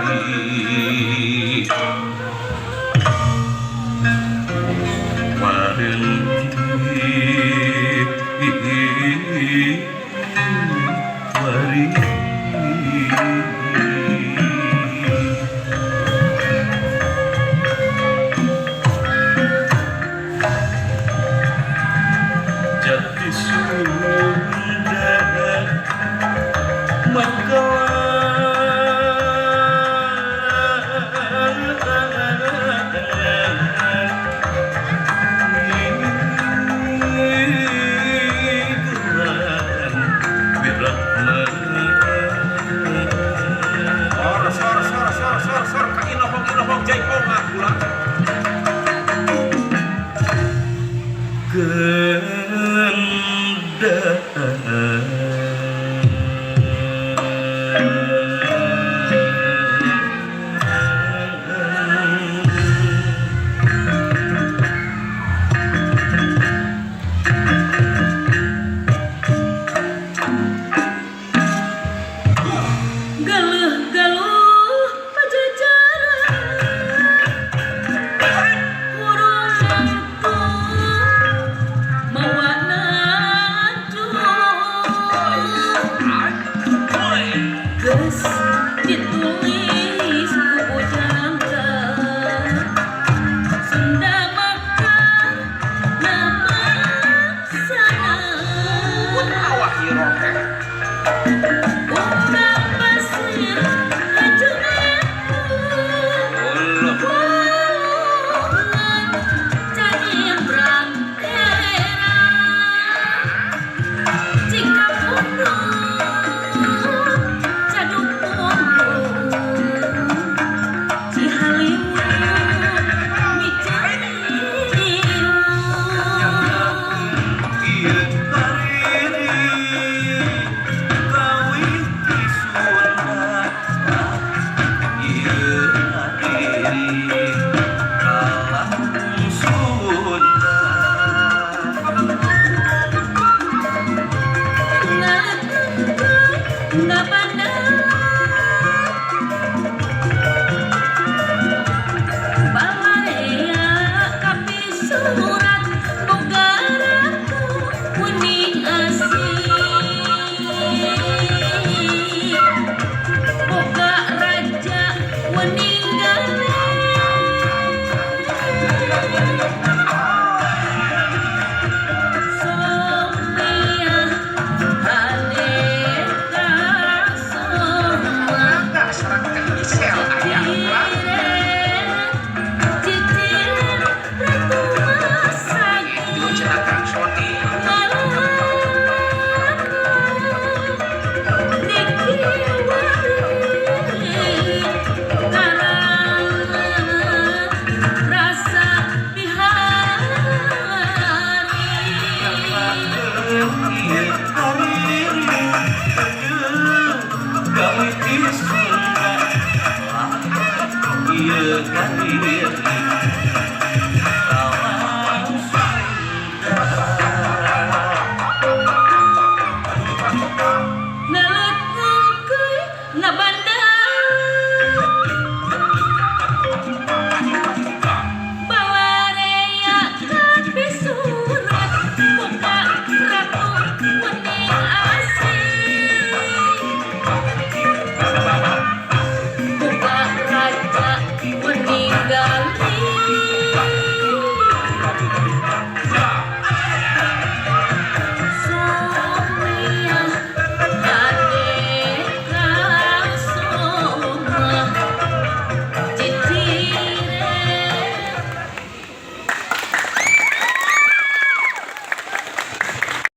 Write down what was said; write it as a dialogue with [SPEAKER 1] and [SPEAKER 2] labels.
[SPEAKER 1] Hari Wari Jati Sunda maka
[SPEAKER 2] Sor sor sor sor sor sor ka inohong inohong jaipong ulah.
[SPEAKER 3] Galuh-galuh Pajajaran hurung nangtung mawa nacung geus ditulis ku pujangga Sunda maka nama sana.
[SPEAKER 2] Awah hero teh.
[SPEAKER 3] Undang pasir haju.
[SPEAKER 2] Allah.
[SPEAKER 3] Walungan canimbrang herang Cikapundung Caduk punggung Cihaliwung Micaliwung.
[SPEAKER 1] Ieu hariri kawih ti Sunda, ieu hariri kalang Sunda.
[SPEAKER 3] Ngabandang Balarea kapisurat boga ratu wening asih boga raja wening galeh Somiah haneka soma.
[SPEAKER 2] Mangga sareng Teh Michelle aya ulah.
[SPEAKER 3] Cicir Ratu Masagi.
[SPEAKER 2] Itu cenah Kang Sony.
[SPEAKER 3] Rasa bihari.
[SPEAKER 1] Ieu hariri kawih ti Sunda, ieu hariri kalang Sunda.
[SPEAKER 3] Ngelet ngeukeui ngabandang Balarea kapisurat boga ratu.